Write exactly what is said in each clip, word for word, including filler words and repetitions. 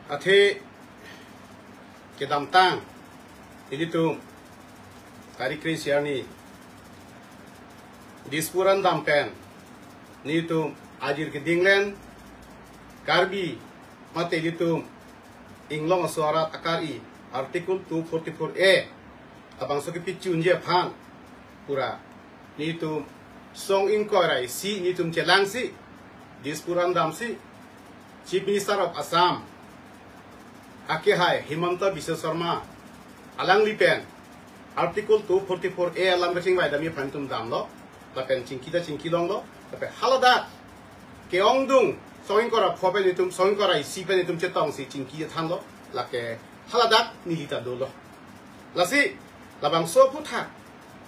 Athe kedamtang ilitum tarik kre-isi arni Dispur an dam pen nelitum ajir kedinglen Karbi mate ilitum inglong aso arat akari Article two forty-four A labangso kepichunji aphan pura nelitum song ingkoi ra isi nelitum chelangsi Dispur an damsi Chief Minister of Assam akehai Himanta Biswa Sarma alangli pen Article two forty-four A alam kachingvai damji aphan nelitum damlo, lapen chingki ta chingki longlo, lapen haladak ke-ongdung song ingkoi ra pho pen nelitum song ingkoi ra isi pen nelitum chetongsi chingki chethanlo, lake haladak neli ta dolo. Lasi labangso aphuthak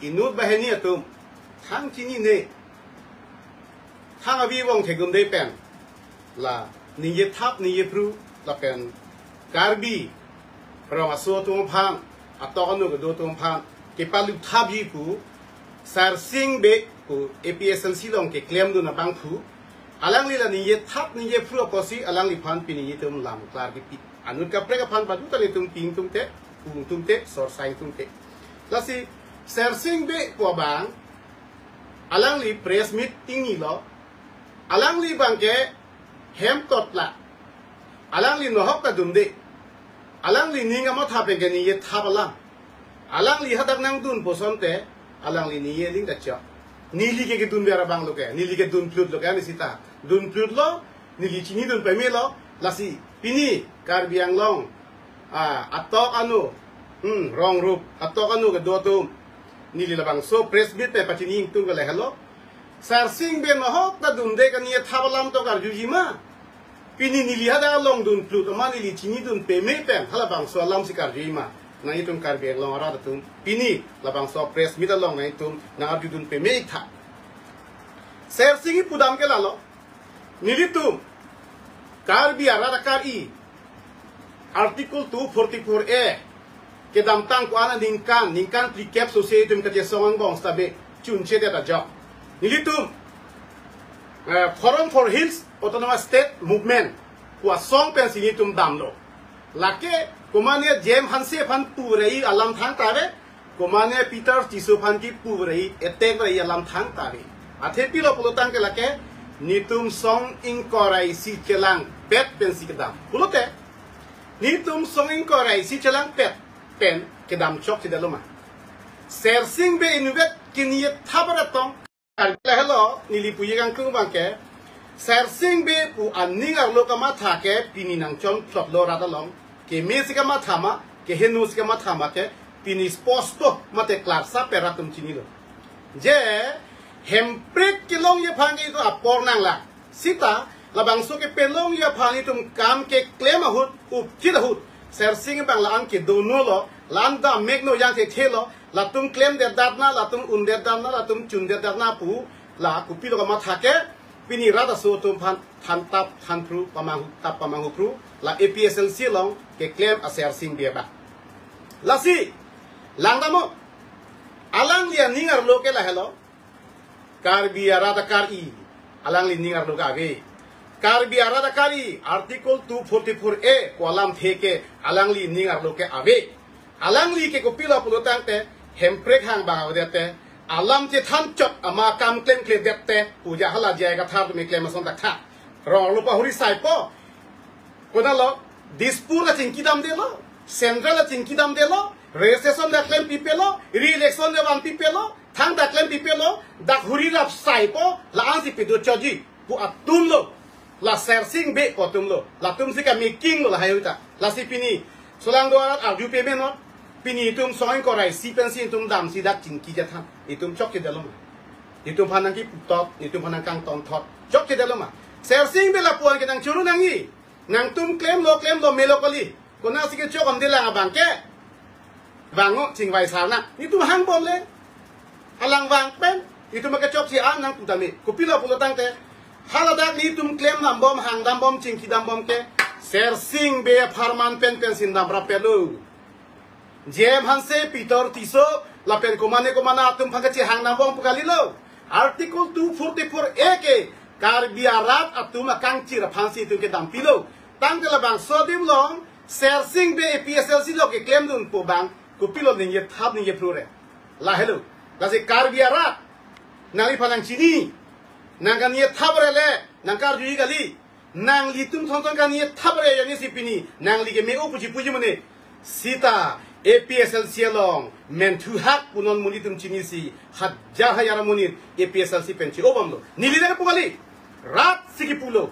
inut banghini atum thang chinine, thang avi vong thegum de pen la ningje thap ningje phru lapen Karbi rong aso atum aphan, atok anu kedo atum aphan kepalu thapji pu Sarsing Bey pu A P H L C along keklemdun abangphu alangli la ningje thap ningje phru apotsi alangliphan pini nelitum lam klar kipi. Anut kaprek aphan badu ta nelitum ping tum te, pung tum te, sorsai tum te. Lasi Sarsing Bey pu abang alangli press meet ingnilo, alangli abangke hem tot la, alangli nohok ta dunde, alangli ning amatha pen ke ningje thap alam, alangli hadak nangdun poson te, alangli ningje ling ta chok. Neli ke kedun ber abang lo ke, neli kedun phlut lo ke, ani sita dun phlut lo, neli chinidun pemelo, lasi pini Karbi Anglong ah, atok anu, hmm, rong rup, atok anu kedo atum, neli labangso press meet pen pachini ingtung ke lahelo. Sarsing Bey nohok ta dunde ke ningje thap alam to karjuji ma. Pini neli hadak along dun phlut ma, neli chinidun peme pen halabangso alamsi karjuji ma. Nanglitum Karbi Anglong arat atum pini labangso press meet along nanglitum nangarjudun peme ik tha. Sarsing Bey pu dam ke lalo. Nelitum Karbi arat akari Article two forty-four A kedamtang ko-an aningkan, ningkan phlikep sose itum kachesong angbong seta be chunchedet ajok. Nelitum eh, Forum for Hills Autonomous State Movement pu asong pensi nelitum damlo. Lake komane J M Hanse aphan pu rei alam thangta ave, komane Peter Tisso aphan kipu rei, attack rei alam thangta ave. Athe pilo pulo tangte lake nelitum song ingkoi ra isi chelangpet pensi kedam. Pulote nelitum song ingkoi ra isi chelangpet pen kedam chokchedetlo ma? Sarsing Bey inutvet ke ningje thap arat tong. Lahelo neli puji kangtung abangke, Sarsing Bey pu aning arlo kamatha ke pini nangchon phlotlo rat along. Kemesi kamatha ma, kehenosi kamatha ma ke pini sposto mate klarsa pen rat atum chinilo. Je Hemprek kelongji aphan ke itum apor nanglang. Seta labangso kepelongji aphan itum kam keklem ahut, upchit ahut, Sarsing Bey abang la-an kedo nolo, la-an dam mekno, jangthe thelo, latum klemdetdatna, latum undetdatna, latum chundetdatna pu la kopilo kamatha ke, pini rat aso atum aphan thantap thanphru, pamanghu tap pamanghuphru, la A P H L C along keklem a Sarsing Bey abang. Lasi langdamnon, alangli aning arlo ke lahelo, Karbi arat akari, alangli ning arlo ke ave. Karbi arat akari Article two forty-four A ko alamthe ke alangli ning arlo ke ave. Alangli ke kopilo pulo tangte Hemprek hang abang avedette, alam chethan chot ama kam klemkledet te, puja hala J I Kathar atum keklem ason tak tha. Rong arlo pahuri saipo. Konatlo, Dispur la chingki damdelo, Central la chingki damdelo, registration la klem pipelo, re-election la van pipelo, thangta klem pipelo, dak huri rap saipo, la-ansi pedo choji pu atumlo, la Sarsing Bey pu atumlo, latumsi kamaking lo lahai ahut ta. Lasi pini solang do arat arju peme non, pini itum song ingkoi ra isi pensi itum damsi dak chingki chethan, itum chokchedetlo ma? Itum aphan nangkiputhot, itum aphan nangkangtonthot, chokchedetlo ma? Sarsing Bey lapu-an ke nangchoro nangji. Nangtum klemlo, klemlo, melo kali. Konatsi kechok amde lang abangke. Vang o, chingvai sar nang. Nelitum hangbomle. Alang vang pen itum kechok si an nangpu tame. Kopilo pulo tangte, haladak nelitum klem dambom, hang dambom, chingki dambom ke Sarsing Bey apharman pen pensi dam rapetlo. J M Hanse, Peter Tisso, lapen komane komane atum aphan kachehang dambom pu kalilo. Article two forty-four A ke Karbi arat atum akangchir aphansi itum kedam pilo. Tangte labangso adim along Sersing Bey A P S L C along keklemdunpo abang kopilo ningje thap ningje phru re. Lahelo. Lasi Karbi arat, nangliphan nangchini. Nang kaningje thap re le, nang karjuji kali. Nanglitum thongthong kaningje thap re ajoine si pini nangli ke me-o puji puji mane. Sita A P S L C along menthu hak pu non monit atum chinisi hajar hajar amonit A P S L C pen che-o bomlo. Neli le pu kali. Rat si kipulo.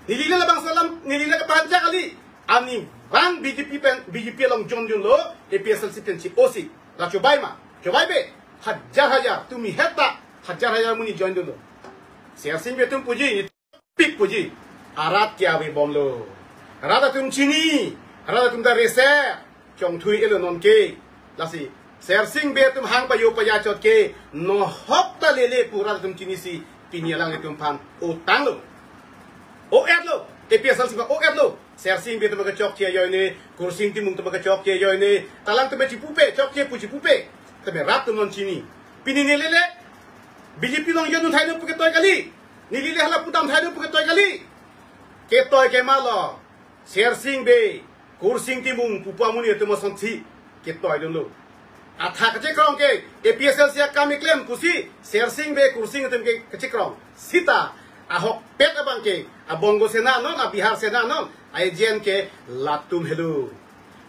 Neli le labangso alam, neli le kapahancha kali. Ani bang B J P pen, B J P along joindunlo, A P S L C pen che-o si. La chobai ma, chobai be. Hajar hajar, tumi heta, hajar hajar amonit joindunlo. Sersing Bey atum puji, pik puji. Arat ke ave bomlo. Rat atum chini, rat atum ta rese, chongthui-elo nonke. Lasi Sersing Bey atum hang pajo paja chot ke, nohok ta lele pu rat atum chinisi pini alanglitum aphan o tanglo. O-etlo, A P S L C aphan o-etlo. Sersing Bey atum kechokche ajoine, Kursing Timung atum kechokche ajoine, ta alangtum chipupe, chokche pu chipupe. Tame rat atum non chini. Pini neli le, B J P along join un thailo pu ketoi kali. Neli le hala pudam thailo pu ketoi kali. Ketoi ke malo. Sersing Bey, Kursing Timung, pupu amonit atum asonsi ketoidunlo. Athak kachekrong ke, A P S L C akam keklem pusi, Sersing Bey, Kursing atum ke kachekrong. Sita, ahokpet abang ke, a Bongo Sena non, a Bihar Sena non, a A G N ke latum helo.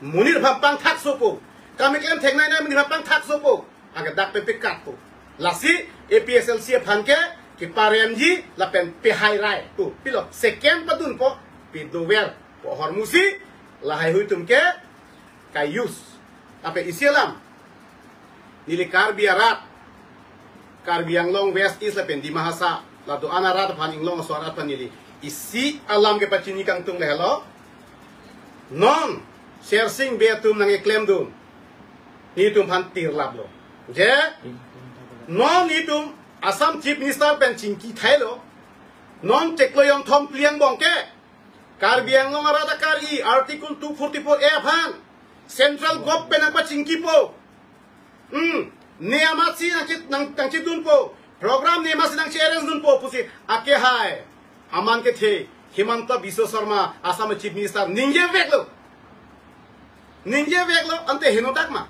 Monit aphan pangthak sopo. Kam keklem theklongnei monit aphan pangthak sopo. Anke dak pe pekat po. Lasi A P S L C aphan ke keparemji lapen pehairai po. Pilo second padunpo, pedover po ahormu si, lahaihui atum ke ka-use. Ape isi alam. Neli Karbi arat, Karbi Anglong West East lapen Dima Hasao, la do-an arat aphan, inglong aso arat aphan neli isi alam kepachini kangtung lahelo. Non Sersing Bey atum nangkeklemdun, nelitum aphan tirlaplo. Je, non nelitum Assam Chief Minister pen chingki thailo. Non chiklo jonthom phli angbong ke Karbi Anglong arat akari Article two forty-four A aphan Central Government nangpachingkipo. Hmm, ne amatsi nangchi, nang, nangchidunpo. Program ne amatsi nangchi-arrange dunpo pusi akehai aman kethe Himanta Biswa Sarma, Assam Chief Minister, ningjeveklo. Ningjeveklo, ante henodak ma.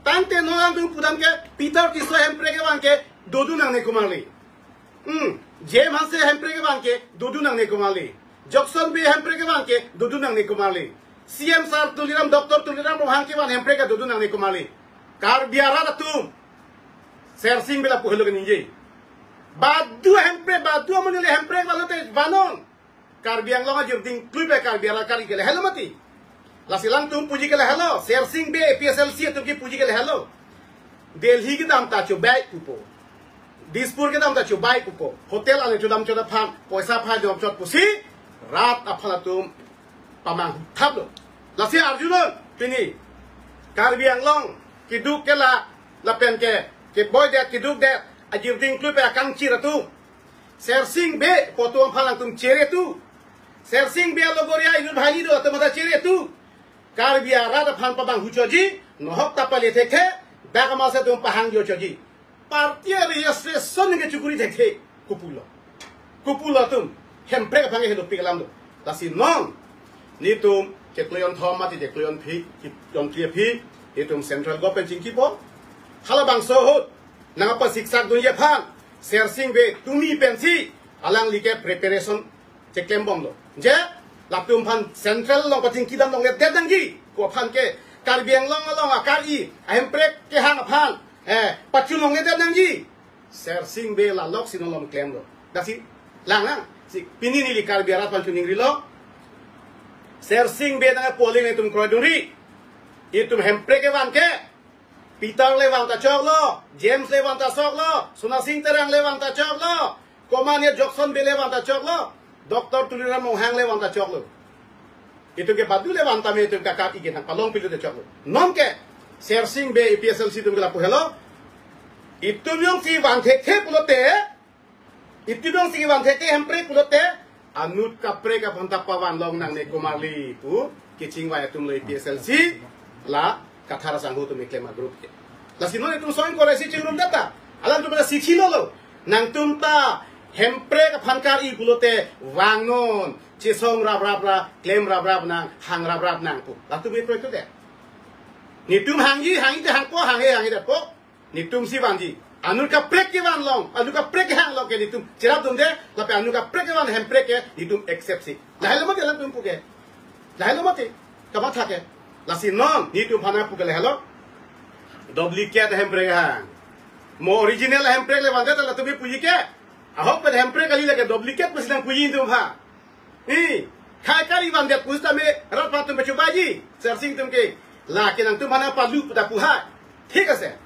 Tangte non nangtum pudam ke Peter Tisso Hemprek kevang ke dodun nangne komarli. Hmm, James Hanse Hemprek kevang ke dodun nangne komarli. Jokson Bey Hemprek kevang ke dodun nangne komarli. C M sir Tuliram, Doctor Tuliram Ronghang kevan Hemprek ke dodun nangne komarli. Karbi arat atum, Sersing Bey lapu helo keningje. Badu Hemprek, badu amonit le Hemprek vanglote vannon. Karbi Anglong ajirding klui pen Karbi arat kali ke lahelo mati. Lasi alangtum puji ke lahelo, Sersing Bey A P S L C atum ke puji ke lahelo. Delhi kedam ta chobai pupo. Dispur kedam ta chobai pupo. Hotel ale chodam chodam aphan, poisa aphan dam chot pusi, rat aphan atum pamanghu thaplo. Lasi arjunon, pini Karbi Anglong keduk kela, lapen ke, keboidet kedukdet, ajirding klui pen akangchir atum. Sersing Bey pu atum aphan nangtum chere tu. Sersing Bey alogoria inut bhai do atum ta chere tu. Karbi arat aphan pamanghu chotji, nohok ta pale thekthe, dak amatsi atum pahangjo chotji. Party registration kechokori thekthe, kopulo. Kopulo atum, Hemprek aphan ke hedopik alam do. Lasi non, nelitum, chiklo jonthom mati chiklo jonphli, jonphli aphi, nelitum Central Government chingkipo. Halabangso ahut, nangpasiksak dunji aphan, Sersing Bey tumi pensi, alangli ke preparation cheklem bomlo. Je, latum aphan Central along pachingkidam longledet nangji, ko aphan ke, Karbi Anglong along akari, a Hemprek kehang aphan, eh, pachun longledet nangji. Sersing Bey lalok si non malom klemlo. Lasi, lang lang, si pini neli Karbi arat aphan choningrilo. Sersing Bey nangpoli nelitum kroidunri. Itum Hemprek kevan ke, Peter le vang ta choklo, James le vang ta choklo, Sonasing Terang le vang ta choklo, komatne Jokson Bey le vang ta choklo, Doctor Tuliram Ronghang le vang ta choklo. Itum ke badu le vang tame itum ke akari ke nangpalong pilu ta choklo. Non ke, Sersing Bey A P S L C atum ke lapu helo. Itum jongsi vang thekthe pulote, itum jongsi vang thekthe Hemprek pulote, anut kaprek aphan ta pavan long nangne komarli pu kechingvai atum lo A P S L C, la Kathar asangho atum keklem agroup ke. Lasi non itum song kore si chingrumdet ta, alangtum ta si chilolo. Nangtum ta Hemprek aphan kar-i pulote vangnon, chesong raprap ra, klem raprap nang, hang raprap nang pu. Latum e proyek te. Netum hangji, hangji te hangpo, hanghe, hanghe detpo. Netum si vanji. Anut kaprek kevan long, anut kaprek kehang long ke netum cherapdunde, lapen anut kaprek kevan Hemprek ke netum accept si. Lahelo mati alangtum pu ke. Lahelo mati. Kamatha ke. Lasi non, netum aphan pu ke lahelo. Duplicate Hemprek hang. Mo original Hemprek le vandet latum e puji ke. Ahok pen Hemprek kali lake duplicate pusi nangpuji netum aphan. Ni, khai kari vandet pusitame rat aphan tum pechubaji. Sersing atum ke. Lake nangtum aphan palu pu ta pu hai. Thik ase.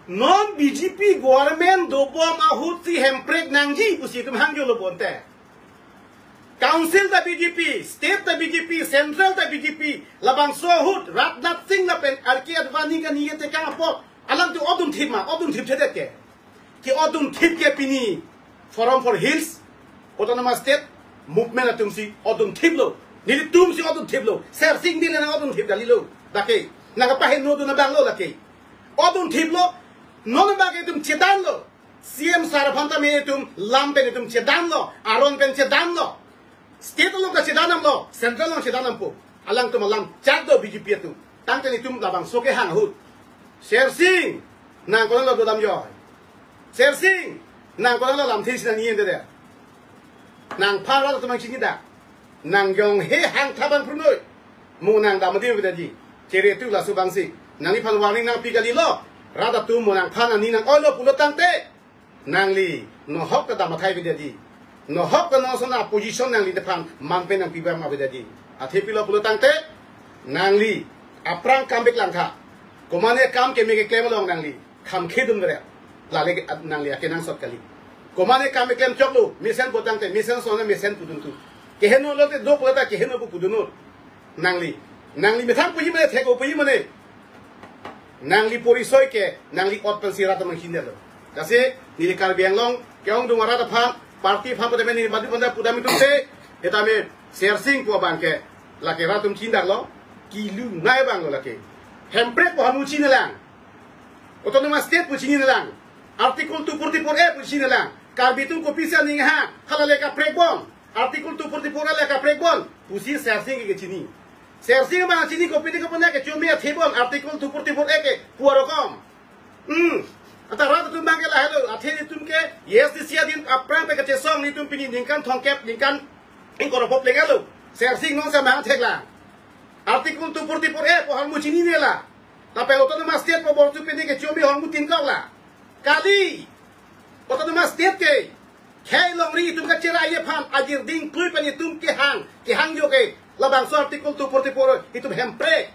Non B J P government dobom ahut si Hemprek nangji pusi itum hangjolo bonte. Council ta B J P, state ta B J P, central ta B J P, labangso ahut Rajnath Singh lapen R K Advani kani ye tekang apot, alangtum odun thip ma, odun thipthedet ke. Ke odun thip ke pini Forum for Hills, Autonomous State, movement atum si odun thiplo. Nelitum si odun thiplo. Sersing dile nang odun thip kalilo. Dak ke. Nang kapahenodun abang lo lake. Odun thiplo. Non abang ke itum chedanlo. C M sir aphan tame itum lam pen itum chedanlo. Aron pen chedanlo. State along kachedan damlo. Central along chedan dampo. Alangtum alam chak do B J P atum. Tangte netum labangso kehang ahut. Sersing. Nang konatlo dodam joi. Sersing. Nang konatlo lamthe si nang niende de. Nangphan rat atum nangchini da. Nang jong he hang thaban prunoi. Mo nang dam adi avedet ji. Chere tu laso abang si. Nangliphan warning nangpi kalilo. Rat atum mo nangphan ani nang-oilo pulo tangte. Nangli, nohok kedam athai avedet ji. Nohok ke non ason a position nangliphan, man pen nangpi bam avedet ji. Athe pilo pulo tangte, nangli, aphrang kam bek langtha. Komane kam keme keklem along nangli, kham khedun bere. Lale ke, nangli akenangsot kali. Komane kam keklem choklo, mesen pu tangte, mesen ason mesen pudun tu. Keheno lote do pulo ta, keheno pu pudunnon. Nangli. Nangli methang puji mane, thek-o puji mane. Nangli porisoi ke, nangli ot pensi rat amang hindelo. Lasi, neli Karbi Anglong, ke-ongdung arat aphan, party aphan pada meni badu panda pudam itum se, etame Sersing pu abang ke, lake rat atum chindaklo, kilu nai abang lo lake. Hemprek pu hamu chinilang. Autonomous State pu chinilang. Article two forty-four A pu chinilang. Karbi atum kopisi aning ha, halale kaprek bon. Article two forty-four A le kaprek bon. Pusi Sersing ke chini. Sersing abang chini kopine kopine kechomi athe bon Article two forty-four A ke puarokom. Hmm. Anta rat atum abang ke lahelo, athe netum ke, yes, A D C adin aphrang pen kachesong netum pini ningkan thomkep, ningkan ingkoi ra pho plenglo. Sersing non sa mang theklang. Article two forty-four A pu hormu chininela. Lapen Autonomous State pu bor tu pini kechomi hormu tingkokla. Kali. Autonomous State ke. Khei longri itum kacherai aphan, ajirding klui pen itum kehang, kehang jo ke, labangso Article two forty-four itum Hemprek.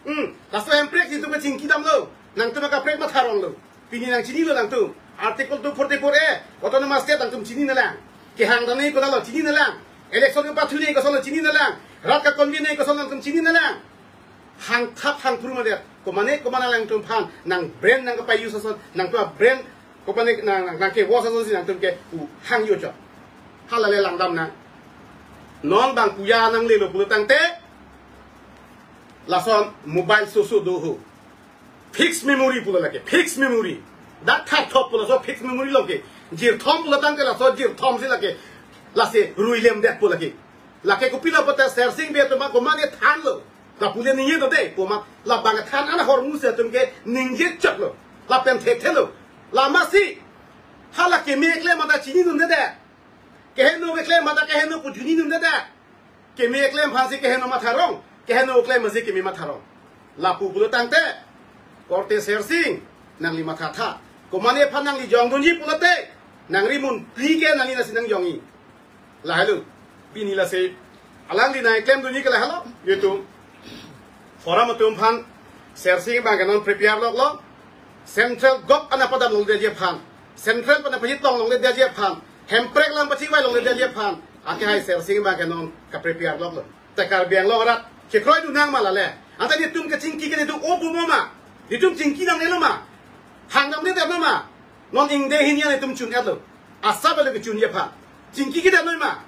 Hmm, laso Hemprek itum kachingki damlo, nangtum kaprek matha ronglo. Pini nangchinilo nangtum, Article two forty-four A, Autonomous State nangtum chininelang. Kehang damnei konatlo chininelang. Election kepathunei kosonlo chininelang. Rat kakonvenei kosonlo nangtum chininelang. Hang thap hang phru madet. Komane komane alangtum aphan, nang brain nang kapa-use ason, nangtum a-brain, komane nang, nang, nangke-use ason si nangtum ke u hang yo chok. Halale langdam nang. Non abang puya nanglelo pulo tangte. Lason mobile soso do ho. Fixed memory pulo lake, fixed memory. Dak thap thop pulo laso fixed memory lake. Jirthom pulo tangte laso jirthom si lake. Lasi ruilemdet pu lake. Lake kopilo pote Sersing Bey atum komane thanlo. Lapu le ningje do de, komat labang than an ahormu si atum ke ningje choklo. Lapen thekthelo. Lamasi. Hala keme keklem mata chininunde de. Keheno keklem mata keheno pu chininunde de. Keme keklem aphansi keheno matha rong. Keheno keklem aphansi keme matha rong. Lapu pulo tangte. Korte Sersing. Nangli mathatha. Komane aphan nangli jongdunji pulote. Nangri mun pli ke nangli lasi nangjongji. Lahelo, pini lasi, alangli nangklemdunji ke lahelo, itum. Forum atum aphan, Sersing abang ke non prepare loklo, Central Gov an apadam longledetji aphan, Central pen apahit long longledetji aphan, Hemprek lang pachingvai longledetji aphan, akehai Sersing abang ke non kaprepare loklo. Te Karbi Anglong arat, chekroidun nang ma lale. Anta netum kachingki ke netum o pumo ma, netum chingki nangnelo ma, hang nangdedetlo ma, non ingde hini an netum chun-etlo. Asap alo kechunji aphan. Chingki kedam noi ma.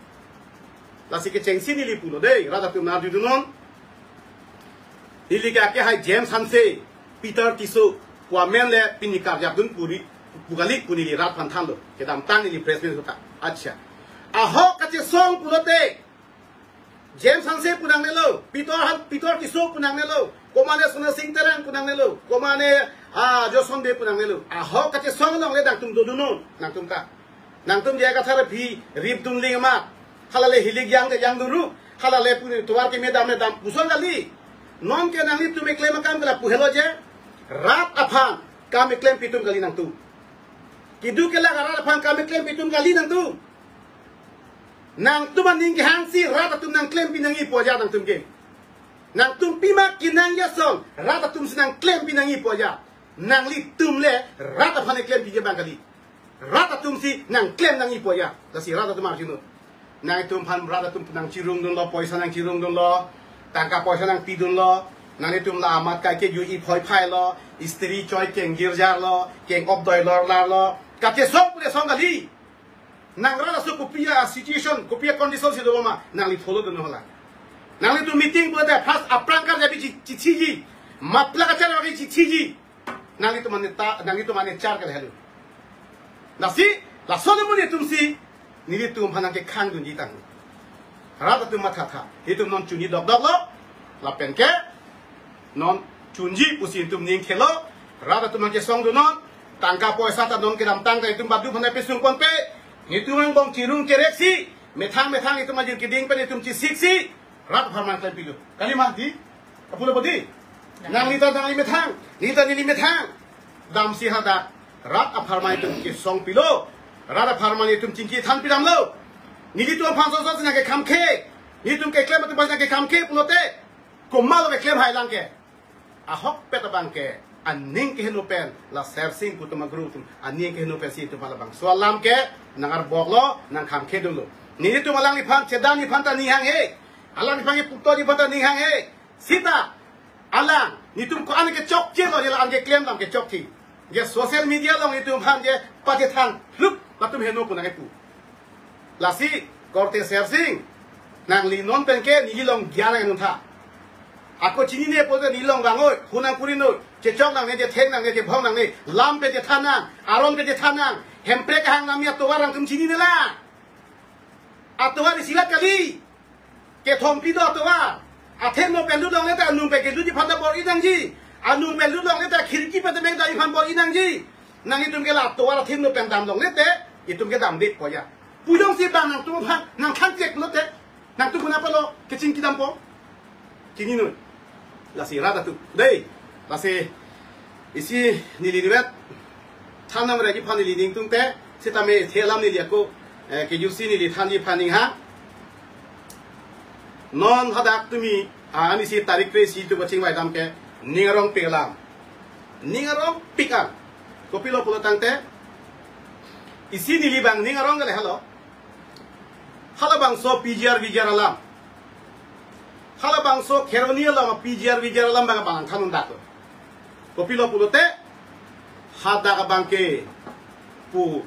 Lasi kechengsi neli pulo dei, rat atum nang arjudunnon. Neli ke akehai James Hanse, Peter Tisso, pu amen le pini karjapdun puri. pu kali pu neli rat aphan thanlo. Kedamtang neli press meet ahut ta. Accha. Ahok kachesong pulote James Hanse pu nangnelo, Peter Han, Peter Tisso pu nangnelo, komane Sonal Sing Terang pu nangnelo, komane, ah, Joson Bey pu nangnelo. Ahok kachesong along le nangtum dodunnon, nangtum ta. Nangtum dia kathar phi rip dun ling ma. Hala le hilik yang de yang duru. Hala le pu tovar keme dam le dam puson kali. Non ke nanglitum keklem akam ke lapu helo je. Rat aphan kam keklem pi atum kali nangtum. Keduk kelak arat aphan kam keklem pi atum kali nangtum. Nangtum aning kehang si rat atum nangklempi nangji pu ajat nangtum ke. Nangtum pima kenang ason rat atum si nangklempi nangji pu ajat. Nanglitum le rat aphan klempi je abang kali. Rat atum si nangklem nangji pu ajat. Lasi rat atum arjunon. Nanglitum aphan rat atum nangchirung dunlo, poisa nangchirung dunlo, tangka poisa nangpi dunlo. Nanglitum la amat kaike ju-i phoi phai lo, istri choi keng girjar lo, keng opdoi lor lar lo. Kachesong pule song kali. Nang rat aso kopi a situation, kopi a condition si dolo ma, nangli follow dun hala. Nanglitum meeting pulote first aphrang karjabi chi-, chithiji. Mapla kachar lagi chithiji. Nanglitum ane ta, nanglitum ane char kali helo. Lasi, laso le mo nelitum si, nelitum aphan nangkekhangdunji tang. Rat atum mathatha, itum non chunji dokdok lo, lapen ke, non chunji pusi itum ning khelo, rat atum nangkesong dunnon, tangka poisa ta non kedamtang ta itum badu aphan pesung ponpe, itum angbong chirung kerek si, methang methang itum ajin keding pen itum chisik si, rat apharman klempilo. Kali ma di? Kapulo bodi? Nangli ta nangli methang, neli ta neli methang. Damsi hadak, rat apharman itum kesongpilo, rat apharman itum chingki thanpi damlo. Nelitum aphan soso si nangkekhamkhe, nelitum keklem atum aphan nangkekhamkhe pulote, komatlo keklem hai lang ke. Ahokpet abang ke, aning keheno pen, la Sersing pu atum agru atum, aning keheno pen si itum labangso alam ke, nangkarboklo, nangkhamkhe dunlo. Nelitum alangliphan, chedangliphan ta ning hanghe, alangliphan ke puktojiphan ta ning hanghe, sita, alang, nelitum ko-an kechokche lo, je la-an keklem dam kechokche. Je social media along nelitum aphan je pachethang, hlup, latum heno pu nangkepu. Lasi, korte Sersing, nangli non pen ke neli long gyan nangtha. Ako chinine pulote neli long vangoi, hu nangkurinnoi, chechok nangne, chetheng nangne, chebhong nangne, lam pen chethan nang, aron pen chethan nang, Hemprek kehang nami atovar nangtum chinine la. Atovar isilat kali. Kethom pi do atovar. Athengno pen lut longle ta anung pen kelutji aphan ta bor-i nangji. Anung pen lut longle ta khirki pen ta meng damji aphan bor-i nangji. Nanglitum ke la atovar athengno pen dam longle te, itum ke damde pu ajat. Pujong si bang nangtum aphan, nangthang chek lote, nangtum kuna palo, kechingki dampo. Chininoi. Lasi rat atum. Dei. Lasi isi neli divet. Than nam reji aphan neli ning tungte. Sitame the alam neli ako, eh, kejutsi neli thanji aphan ning ha. Non hadak tumi, ah, ani si tarik kre-isi atum kachingvai dam ke. Ning arongpik alam. Ning arongpik an. Kopilo pulo tangte. Isi neli bang ning arong kali helo. Halabangso P G R V G R alam. Halabangso Kheroni along P G R V G R alam bang bang than un dak. Kopilo pulote hadak abang ke pu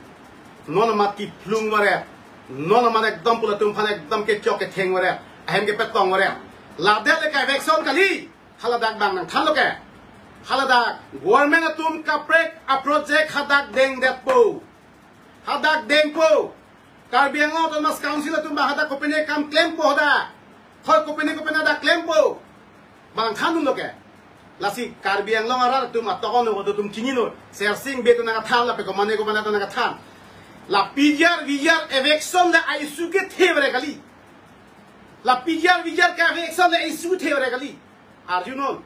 non amat kephlung varet. Non amat ekdom pu latum aphan ekdom kechok ketheng varet. Ahem kepetong varet. Ladak le ka eviction kali. Haladak bang nangthanlo ke. Haladak government atum kaprek a-project hadak dengdetpo. Hadak dengpo. Karbi Anglong Autonomous Council atum bang hadak kopine kam klempo hadak. Hoi kopine kopine hadak klempo. Bang thandunlo ke. Lasi Karbi Anglong arat atum atokon atum chininoi. Sersing Bey atum nangkethan lapen komane komane atum nangkethan. La P G R V G R eviction la a-issue kethe varet kali. La P G R V G R ke eviction la a-issue kethe varet kali. Arjunon.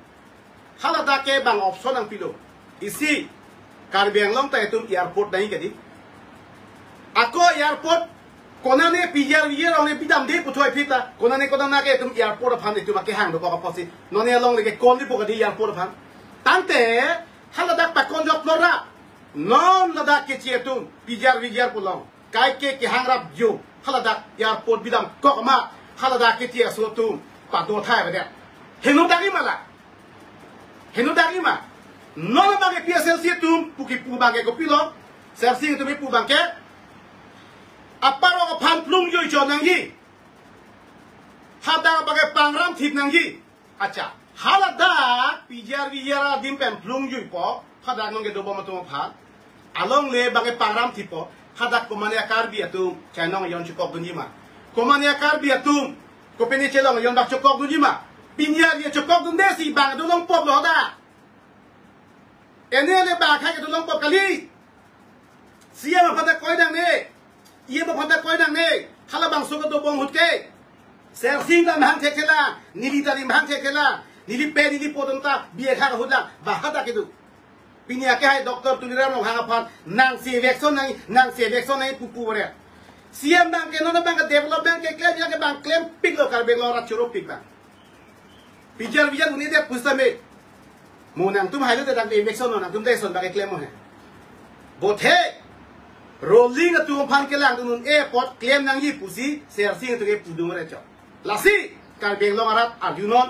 Haladak ke bang option nangpilo. Isi Karbi Anglong ta itum airport nangji kedi. Ako airport konane P G R V G R along le bidamde puthot pita. Konane konane ke itum airport aphan itum akehang dokok apotsi. Non along le ke konlipo kedi airport aphan. Tangte haladak pakon joklo ra. Non ladak kechi atum P G R V G R pu along. Kaike kehangrap jo, haladak airport bidamkok ma, haladak kechi aso atum pado thai avedet. Heno dagi ma la. Heno dagi ma. Non abang ke P S L C atum, pu kipu abang ke kopilo, Sersing atum kipu abang ke. Aparok aphan plungjui chon nangji. Hadak abang ke pangram thip nangji. Accha, haladak P G R V G R adim pen plungjuipo, hadak nong kedobom atum aphan. Alongle bang ke pangram thipo, hadak komane a-Karbi atum chainong ayon chokok dunji ma? Komane a-Karbi atum kopine chelong ayon bak chokok dunji ma? Pini arni chokok dunde si bang dulong pop lo da. Ene le bang khai ke dulong pop kali. C M aphan ta koi nangne. E M aphan ta koi nangne. Halabangso ke dobom ahut ke. Sersing ta mahang thekthelang, neli ta ri mahang thekthelang, neli pen neli po atum ta B A khak ahut lang, ba hadak kedo. Pini akehai Doctor Tuliram Ronghang aphan nang si eviction nang, nang si eviction nang pupu bre. C M bang ke non bang ke development keklem ya ke bang klempik lo, Karbi Anglong arat choro pik bang. Bijar bijar un-edet pusitame. Mo nangtum hailo te dak eviction lo, nangtum ta eson bang keklem mo he. Bothe Rolling atum aphan kelang dun un-e apot klem nangji pusi Sersing atum ke pudun re chok. Lasi Karbi Anglong arat arjunon.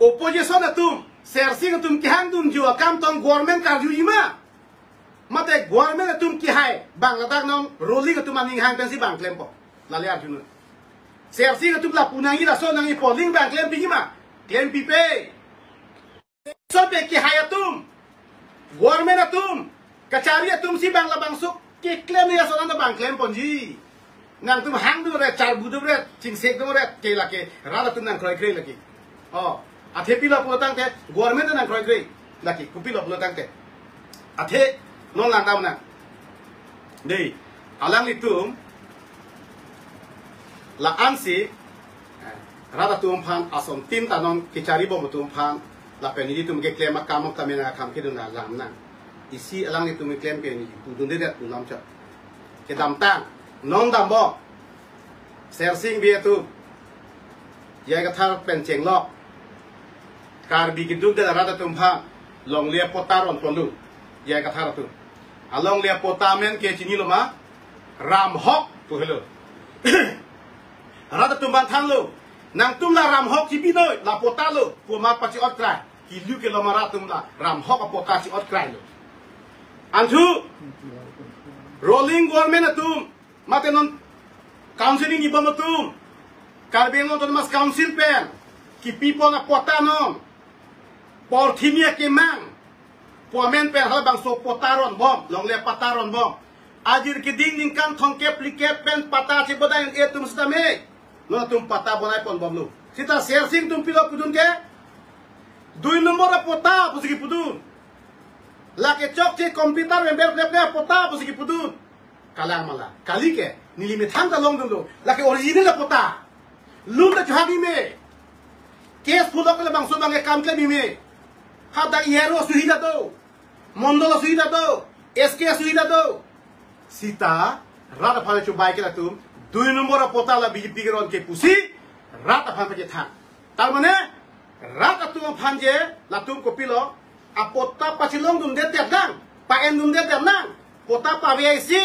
Opposition atum, Sersing atum kehang dunji akam tong government karjuji ma? Mate government atum kehai bang ladak non Rolling atum aning hang pensi bang klempo? Lale arjunon. Sersing atum lapu nangji, laso nangji, polling bang klempiji ma? Klempipe. Sobe kehai atum, government atum, kachari atum si bang labangso keklem ya, so nang bang klemponji. Nangtum hang dun re, charbu dun re, chingsek dun re, ke lake rat atum nang kroikre lake. Oh, athe pilo pulo tangte, government nang kroikre lake, kopilo pulo tangte. Athe non langdam nang. Dei, alanglitum la-ansi, eh, rat atum aphan ason tin ta non kecharibom atum aphan lapen nelitum keklem akam ok tame nang akam kedun alam nang. Isi alanglitum keklem ke neli pudundedet pu alam chot. Kedamtang non dampo. Sersing Bey atum, J I Kathar pen chenglok, Karbi keduk de rat atum aphan longle patta ronponlo, J I Kathar atum. Alongle patta amen ke chinilo ma? Ramhok pu helo. Rat atum aphan thanlo, nangtum la ramhok chibi noi, la patta lo, pu ma pachi-ot krai. Kilu ke lo ma rat atum la ramhok apatta chi-ot krai lo. Antu Rolling government atum, mate non council ni bom atum, Karbi Anglong Autonomous Council pen kipipon apatta non, porthimia kemang pu amen pen halabangso patta ronbom, longle patta ronbom. Ajir keding ningkan thomkep phlikep pen patta chibodai un-e atum sitame, non atum patta bonaiponbomlo. Sita Sersing atum pilo pudun ke, dui nombor apatta pusi kipudun. Lake chokche computer member plep plep apatta pusi kipudun. Kalang mala. Kali ke, neli methang ta longdunlo. Lake original apatta. Lun ta chuhak meme. Case phulok le bangso bang ke kam klem meme. Hadak E R O suhida do. Mondol suhida do. S K suhida do. Sita, rat aphan chubai ke latum, dui nombor apatta la B J P keron ke pusi, rat aphan pachethang. Tar mane, rat atum aphan je, latum kopilo, apatta pachelongdunde tep nang, pa-endunde tep nang, patta pave isi,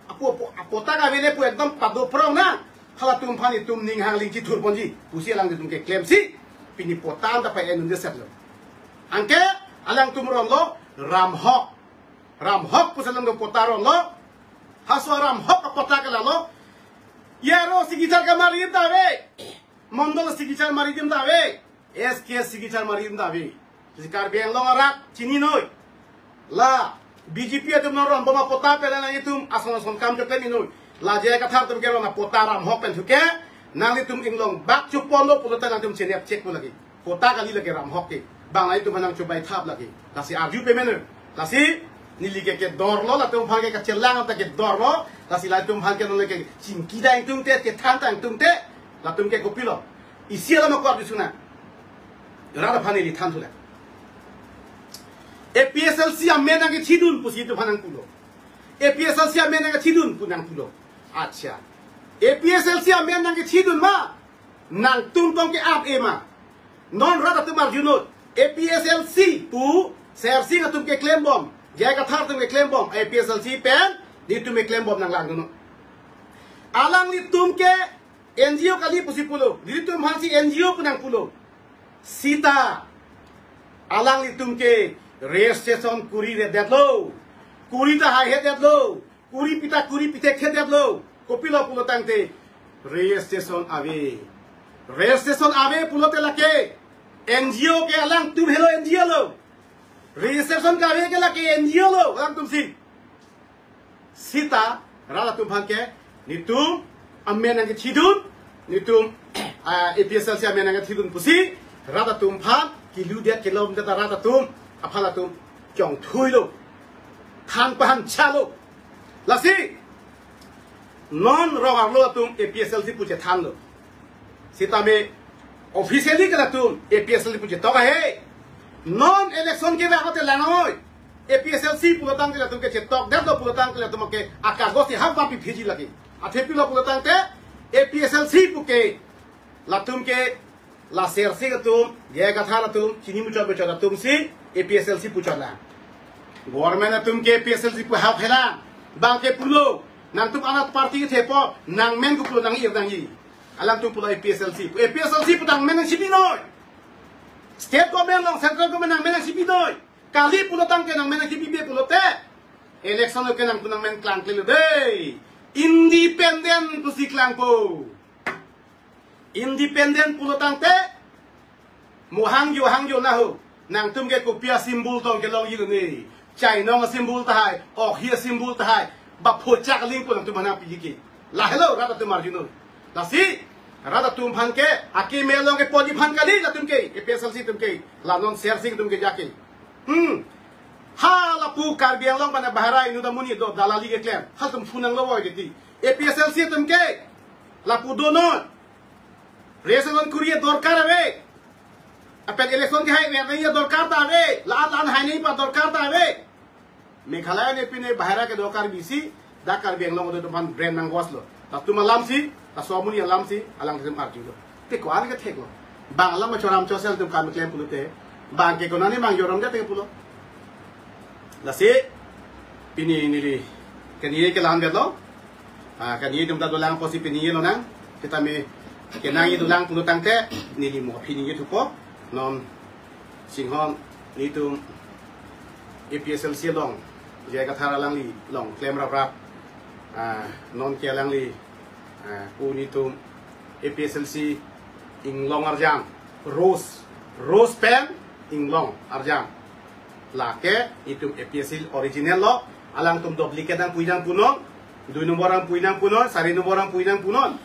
apo, apo, apatta kavele pu ekdom padoprong nang, halatum aphan itum ning hang ling chithurponji, pusi alanglitum keklemsi, pini patta ta pa-endunde setlo. Anke, alangtum ronlo, ramhok. Ramhok pusi alangtum patta ronlo, halaso ramhok apatta ke lalo, E R O signature kamaridam ta ave. Mondol signature maridam ta ave, S K signature maridam ta ave. Lasi Karbi Anglong arat chini noi. La B J P atum nang ronbom apatta pen la nangtum ason ason kam choklem noi. La J I Kathar atum keron apatta ramhok pen thuke, nanglitum inglong bak choponlo pulote nangtum chenep chek pu lagi. Patta kali lake ramhok ke. Bang nangtum aphan nang chubai thap lagi. Lasi arju peme noi. Lasi neli ke kedorlo, latum aphan ke kachelang ta kedorlo. Lasi latum aphan ke non ke chingki dang tungte, kethan dang tungte, latum ke kopilo. Isi alam ako arju suna. Rat aphan neli than thulek. A P H L C amen nangkethidun pusi itum aphan nangpulo. A P H L C amen nangkethidun pu nangpulo. Acha. A P H L C amen nangkethidun ma? Nangtum tong ke-ap e ma? Non rat atum arjunon. A P H L C pu Sersing atum keklembom, J I Kathar atum keklembom, A P H L C pen, nelitum keklembom nang langdunnon. Alanglitum ke N G O kali pusi pulo, nelitum aphansi N G O pu nangpulo. Sita, alanglitum ke registration kuri-redetlo. Kuri ta haihedetlo. Kuri pita kuri pithekthedetlo. Kopilo pulo tangte, registration ave. Registration ave pulote lake N G O ke alangtum helo N G O lo. Registration kave ke lake N G O lo, alangtum si. Sita, rat atum aphan ke, netum amen nangkethidun, netum, ah, A P S L C amen nangkethidun pusi, rat atum aphan, kiludet kelomdet rat atum, aphan atum, chongthuilo, than pahan chalo. Lasi, non rong arlo atum A P S L C pu chethanlo. Sitame officially ke latum A P S L C pu chetok ahe. Non election ke ba hote lang oi. A P S L C pulotangte latum ke chetokdetlo pulotangte latum ke akagos si hap ba pi phiji lagi. Athe pilo pulotangte A P S L C pu ke latum ke la Sersing atum, J I Kathar atum, chini muchot muchot atum si A P S L C pu chotlang. Government atum ke A P S L C pu hap helang. Bang ke pulo, nangtum anat party ke thepo, nangmen ke pulo nang-ir nangji. Alangtum pulo A P S L C. A P S L C pu nangmen nangchipinoi. State government along, central government nangmen nangchipinoi. Kali pulotangte nangmen nangchipipe pulote. Election lo ke nangtum nangmen klangklelo dei. Independent pusi klangpo. Independent pulotangte, mo hangjo hangjo naho, nangtum ke kopi a-symbol tong kelongji lo ne, chainong a-symbol tahai, okhi a-symbol tahai, ba phochak aling pu nangtum aphan piji ke. Lahelo rat atum arjunon. Lasi, rat atum aphan ke, akeme along ke poli aphan kali latum ke, A P S L C atum ke, la non Sersing atum ke jake. Hmm. Ha lapu Karbi Anglong bana bahara inut amonit do dalali keklem. Halatum phunanglo voi deti. A P S L C atum ke, lapu donon. Reservation kuri dorkar ave. Lapen election kehai ave, dorkar ta ave. La-an la-an hai nangji pa dorkar ta ave. Meghalaya ne pine bahara kedo Karbi si, dak Karbi Anglong do atum aphan brand nangvoslo. Latum alam si, laso amonit alam si, alangtum arjulo. Te ko-an ketheklo. Bang alam ma choram chosel atum kam klem pulote. Bang ke konane bang jorom jate pulo. Lasi, pini neli, keni ke langdetlo. Ah, keni atum ta dolang apotsi pini lonang. Sitame, kenangji dolang pulotangte, neli mo pini thupo. Non, singhon, netum, A P S L C along, J I Kathar alangli, along, klem raprap. Ah, non ke alangli, ah, pu netum, A P S L C, Inglong arjan, Rose, Rose pen, Inglong arjan. Lake, itum A P S C original lo, alangtum duplicate nangpui nangpunon, dui nombor nangpui nangpunon, sari nombor nangpui nangpunon.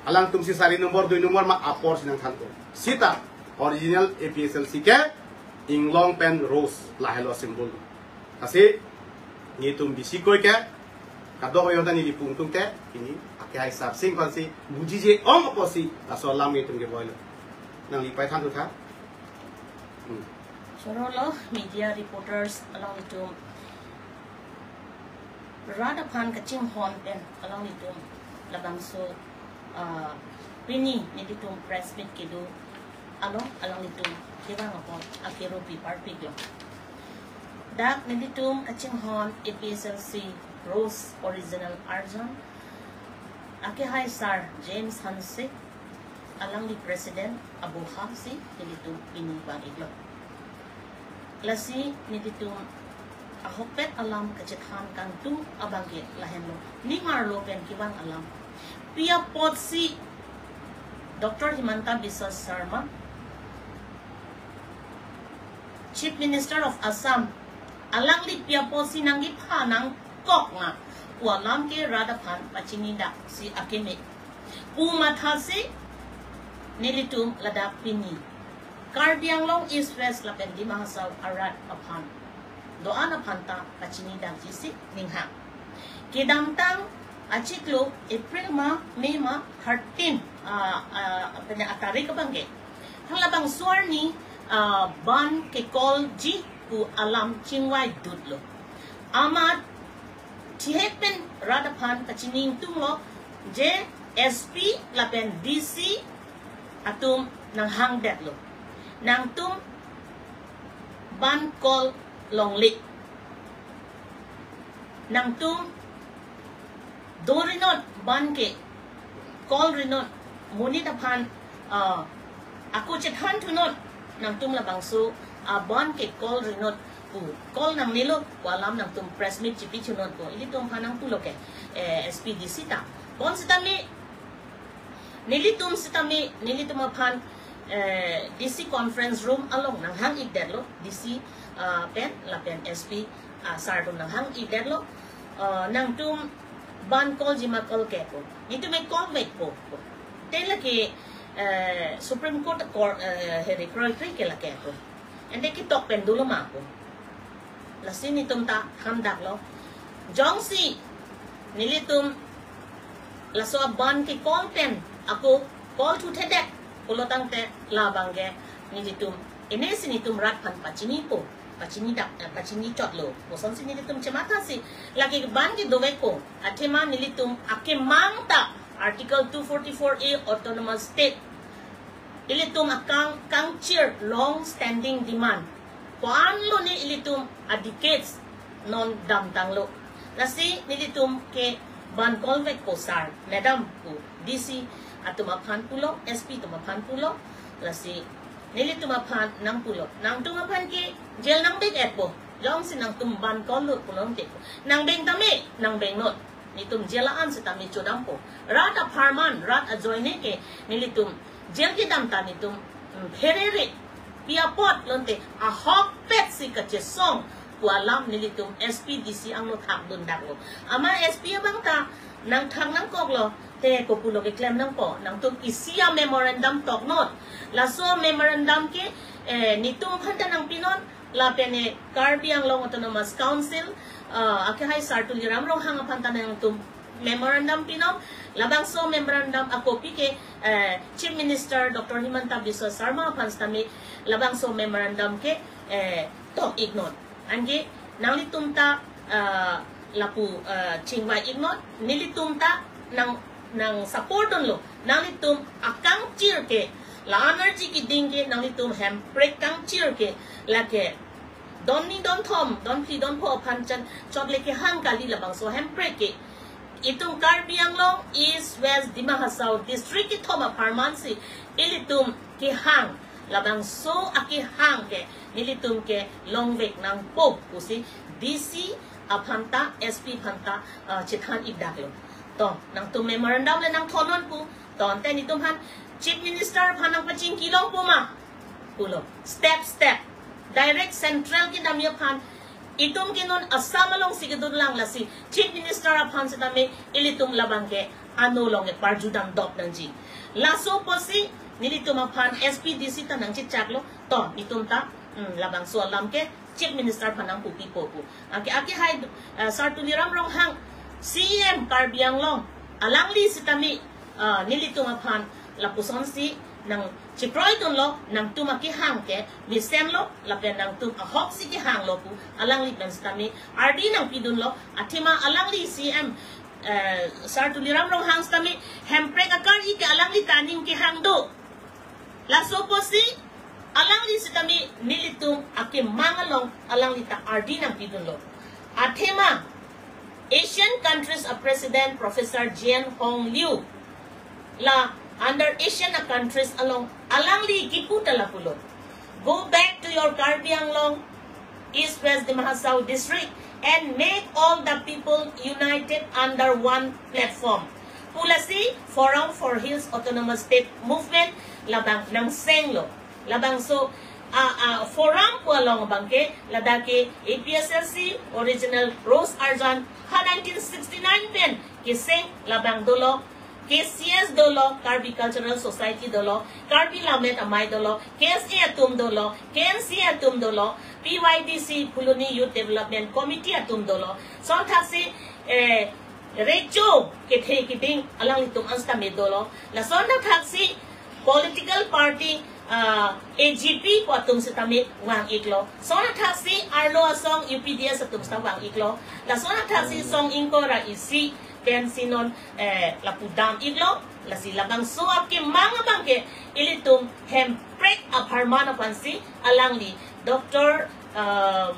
Alangtum si sari nombor, dui nombor ma apor si nangthanpo. Sita, original A P S L C ke, Inglong pen Rose, lahelo symbol. Lasi, netum bisi koi ke, kadokave ahut ta neli pungtung te, pini, akehai Sersing aphan si, bujije ong apotsi, laso alam netum ke boilo. Nangli pai than tu tha. Hmm. Chorolo media reporters alanglitum. Rat aphan kachinghon pen alanglitum labangso, ah, pini nelitum press meet kedo along alanglitum kevang apot akero pi parpiklo. Dak nelitum kachinghon A P S L C Rose original arjan. Akehai Sir James Hanse, alangli president aboha si nelitum pini vang-iklo. Lasi nelitum ahokpet alam kachethan kangtung abang ke lahenlo. Ning arlo pen kevang alam. Pi apotsi Doctor Himanta Biswa Sarma, Chief Minister of Assam, alangli pi apotsi nangkepha nangkok nga, pu alam ke rat aphan pachinidak si akeme. Pu mathasi nelitum ladak pini Karbi Anglong East West lapen Dima Hasao arat aphan, do-an aphan ta pachinidakji si ninghang. Kedamtang achiklo April ma, May ma, thirteen, ah, ah, pene atarik abang ke. Halabangso arni, ah, ban kekolji pu alam chingvai dutlo. Amat thihek pen rat aphan kachini ingtunglo, je S P lapen D C atum nanghangdetlo. Nangtum ban kol longle. Nangtum do rinot ban ke kol rinot, monit aphan, ah, ako chethan thunot, nangtum labangso, ah, ban ke kol rinot pu, kol nangnelo pu alam nangtum press meet chipi thunot pu ilitum aphan nangpulo ke, eh, S P D C ta. Bonsitame nelitum sitame, nelitum aphan, eh, D C conference room along nanghang-ikdetlo, D C, ah, pen lapen S P, ah, sir atum nanghang-ikdetlo, ah, nangtum ban call jima call ke pu. Netum e call vekpo. Te lake, eh, Supreme Court, court, eh, heri kroikre ke lake pu. Ante ketok pen dolo ma pu. Lasi netum ta thandaklo. Jongsi nelitum laso a-ban ke call pen ako call thuthedet pulo tangte labang ke nelitum ene si netum rat aphan pachinipo, pachinidak, eh, pachinichotlo. Kosonsi nelitum chemathasi lake ban ke dovekpo. Athema nelitum akemang ta Article two forty-four A Autonomous State ilitum akang kangchir long standing demand. Ko-an lone ilitum a-decades non damtanglo. Lasi nelitum ke ban call vekpo sir, madam pu D C atum aphan pulo, S P atum aphan pulo. Lasi nelitum aphan nangpulo, nangtum aphan ke jail nangbeng-etpo. Jongsi nangtum ban call lo pulo ke. Nangbeng tame, nangbeng non. Netum jail an sitame chodampo. Rat apharman, rat ajoine ke nelitum jail kedam ta netum, mm, pherere. Pi apot pulote ahokpet si kachesong pu alam nelitum S P D C angno thakdundaklo. Amat S P abang ta nangthak nangkoklo. Te kopulo keklem nangpo. Nangtum isi a-memorandum toknon. Laso memorandum ke, eh, netum aphan ta nangpinon. Lapen e Karbi Anglong Autonomous Council, ah, akehai sir Tuliram Ronghang aphan ta nangtum memorandum pinon. Labangso memorandum a-copy ke, eh, Chief Minister Doctor Himanta Biswa Sarma aphan sitame labangso memorandum ke, eh, tok-iknon. Anke nanglitum ta, ah, lapu, ah, chingvai-iknon, nelitum ta nang, nang support dunlo. Nanglitum akangchir ke, la energy keding ke, nanglitum hemprek kangchir ke, lake don ni don thom, don phli don pho aphan chan chot le kehang kali, labangso hemprek ke. Itum Karbi Anglong, East, West, Dima Hasao district kethom apharman si ilitum kehang, labangso akehang ke nelitum ke longvek nangpo pusi D C aphan ta, S P aphan ta, ah, chethan-ikdaklo. To, nangtum memorandum le nangthonnon pu. To, ante netum aphan Chief Minister aphan nangpachingkilongpo ma pulo. Step, step. Direct central kedamji aphan. Itum ke non Assam alongsi kedunlang, lasi Chief Minister aphan sitame ilitum labang ke ano along ke parjudam dop nangji. Laso apotsi nelitum aphan S P D C ta nangchechaklo. To, netum ta, hmm, labangso alam ke Chief Minister aphan nangpupipo pu. Anke, akehai, eh, sir Tuliram Ronghang, C E M Karbi Anglong, alangli sitame, eh, nelitum aphan lapusonsi nangchekroidunlo, nangtum akehang ke mesenlo, lapen nangtum ahoksi kehanglo pu alangli pen sitame ardi nangpidunlo. Athema alangli C E M, eh, sir Tuliram Ronghang sitame hemprek akari ke alangli ta aning kehang do. Laso apotsi alangli sitame nelitum akemang along alangli ta ardi nangpidunlo. Athema Asian countries a-president Professor Jane Hong Liu, la under Asian a-countries along alangli kipu ta lapulo. Go back to your Karbi Anglong, East West Dima Hasao district and make all the people united under one platform pu lasi Forum for Hills Autonomous State Movement labang nangsenglo. Labangso a, a, forum pu along abang ke ladak ke A P H L C original Rose Arjan ha nineteen sixty-nine pen keseng labang dolo, K C S dolo, Karbi Cultural Society dolo, Karbi Lammet Amei dolo, K S A atum dolo, K N C atum dolo, P Y D C Phuloni Youth Development Committee atum dolo. Lason thaksi, eh, recho kethe keding alanglitum an sitame dolo. Lason thaksi political party, ah, A G P pu atum sitame vang-iklo. Lason thaksi Arlo Asong U P D S atum sita vang-iklo. Lason thaksi song ingkoi ra isi pensi non, eh, lapu dam-iklo. Lasi labangso akemang abang ke ilitum hemprek apharman aphansi alangli Doctor, ah,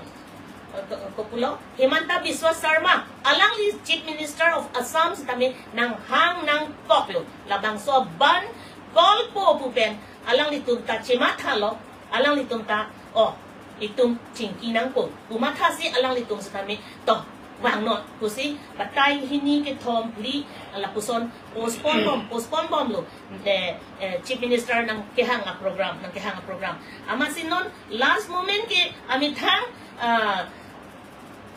ko-, kopulo, Himanta Biswa Sarma, alangli Chief Minister of Assam sitame nanghang nangkoklo. Labangso ban call po pu pen alanglitum ta chemathalo, alanglitum ta, oh, itum chingki nangpo pu mathasi alanglitum sitame, to, vangnon pusi batai hini kethom phli lapuson postpone bom, postpone bomlo. Eh, eh, Chief Minister nangkehang a-program, nangkehang a-program. Amatsi non last moment ke amethang, ah,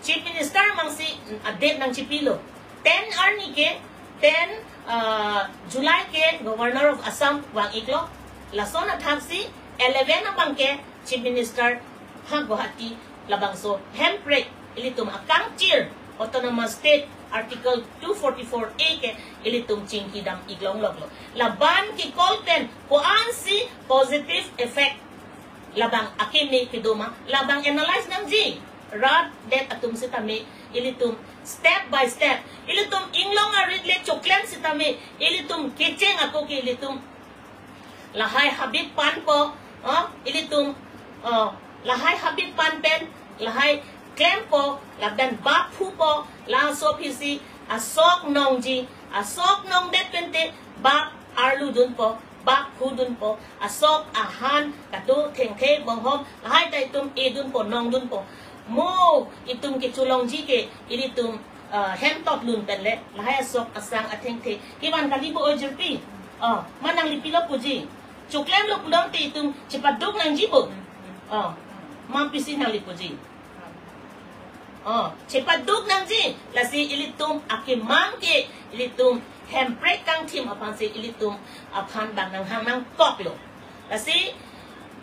Chief Minister mangsi a-date nangchipilo. Ten arni ke, ten, ah, July ke Governor of Assam vang-iklo. Lason athaksi eleven abang ke Chief Minister ha Guwahati labangso hemprek ilitum akangchir Autonomous State Article two forty-four A ke ilitum chingkidam-ik longloklo. Laban ke call pen ko-ansi positive effect labang akeme kedo ma, labang analyze nangji. Rat det atum sitame ilitum step by step, ilitum inglong arit le choklem sitame ilitum kecheng ako ke ilitum lahai habit panpo, oh, ilitum, oh, lahai habit pan pen lahai klempo, lapen bak phupo, laso aphisi asok nongji, asok nongdet pente bak arlu dunpo, bak phu dunpo, asok ahan kado thengthe bonghom lahai ta itum e dunpo, nong dunpo. Mo itum kecholongji ke ilitum, ah, hemtop lun pen le lahai asok asang athengthe kevan kalipo ojirpi. Oh, ma nanglipilo puji. Choklemlo pulote itum chepaduk nangjipo. Oh, ma pisi nanglipoji. Oh, chepaduk nangji. Lasi ilitum akemang ke ilitum hemprek kangthim aphansi ilitum aphan bang nanghang nangkoklo. Lasi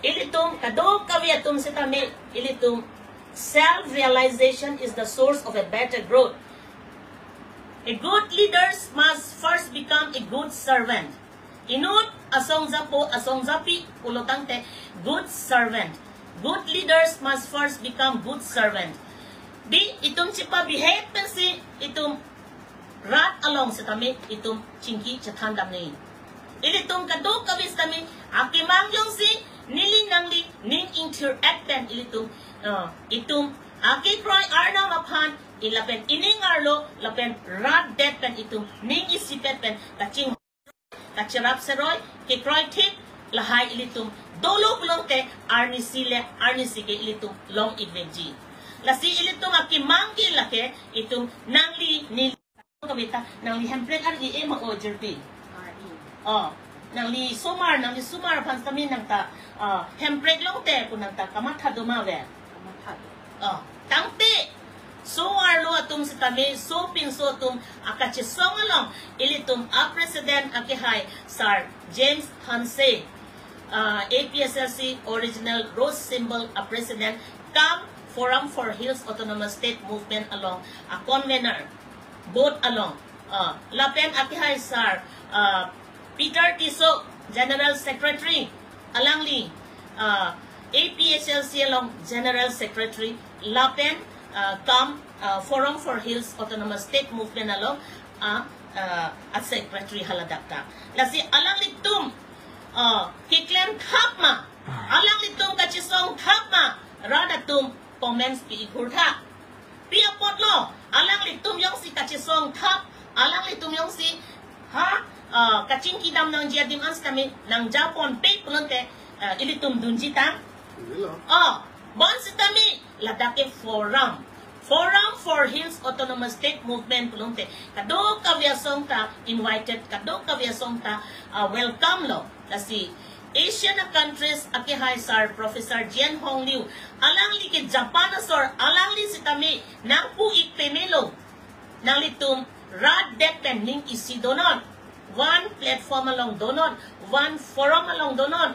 ilitum kadokave atum sitame ilitum self-realization is the source of a better growth. A good leaders must first become a good servant. Inut asong japo, asong japi pulo tangte good servant. Good leaders must first become good servant. Di itum chepa-behave pensi itum rat along sitame itum chingki chethan damnoi. Ilitum kadokave sitame akemang jongsi neli nangli ning ingthir-et pen ilitum, uh, itum akekroi arnam aphan, lapen ining arlo, lapen rat det pen itum ning isipet pen kaching kacherap seroi, kekroi thip, lahai ilitum dolo pulote arnisi le arnisi ke ilitum long-ik vekji. Lasi ilitum akemang ke lake itum nangli neli kaveta nangli hemprek ar-i e ma ojirpi. Oh, nangli somar, nangli somar aphan sitame nangta, ah, hemprek longte pu nangta kamatha do ma ave? Kamatha do. Oh, tangte so-arlo atum sitame, sopinso atum akachesong along ilitum a-president akehai Sir James Hanse, ah, A P H L C original rose symbol a-president, kam Forum for Hills Autonomous State Movement along a-convener, board along, ah, lapen akehai Sir, ah, Peter Tisso, General Secretary, alangli, ah, A P H L C along General Secretary, lapen, ah, kam, ah, Forum for Hills Autonomous State Movement along, ah, ah, a-secretary haladak ta. Lasi alanglitum, ah, keklem thap ma, alanglitum kachesong thap ma, rat atum comments pi-ik hur tha. Pi apotlo, alanglitum jongsi kachesong thap, alanglitum jongsi ha, ah, kachingkidam nangji adim an sitame nangjaponpe pulote, ah, ilitum dunji tang? Dunjilo. Oh, bonsitame ladak ke forum, Forum for Hills Autonomous State Movement pulote kadokave asong ta invited, kadokave asong ta, ah, welcome lo. Lasi Asian countries akehai Sir Professor Jian Hongliu, alangli ke Japan asor, alangli sitame nangpu-ik pamelo, nanglitum rat det pen ning isi donon, one platform along donon, one forum along donon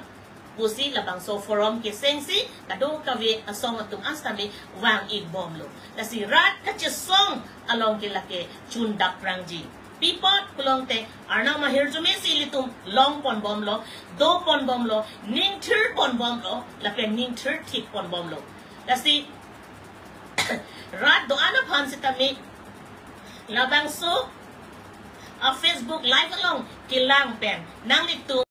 pusi labangso forum kesengsi kadokave asong atum an sitame vang-ik bomlo. Lasi rat kachesong along ke lake chundap prangji. Pi apot pulote arnam ahirjume si ilitum longpon bomlo, dopon bomlo, ningthirpon bomlo, lapen ningthir thikpon bomlo. Lasi rat do-an aphan sitame labangso a-Facebook Live along kelang pen nanglitum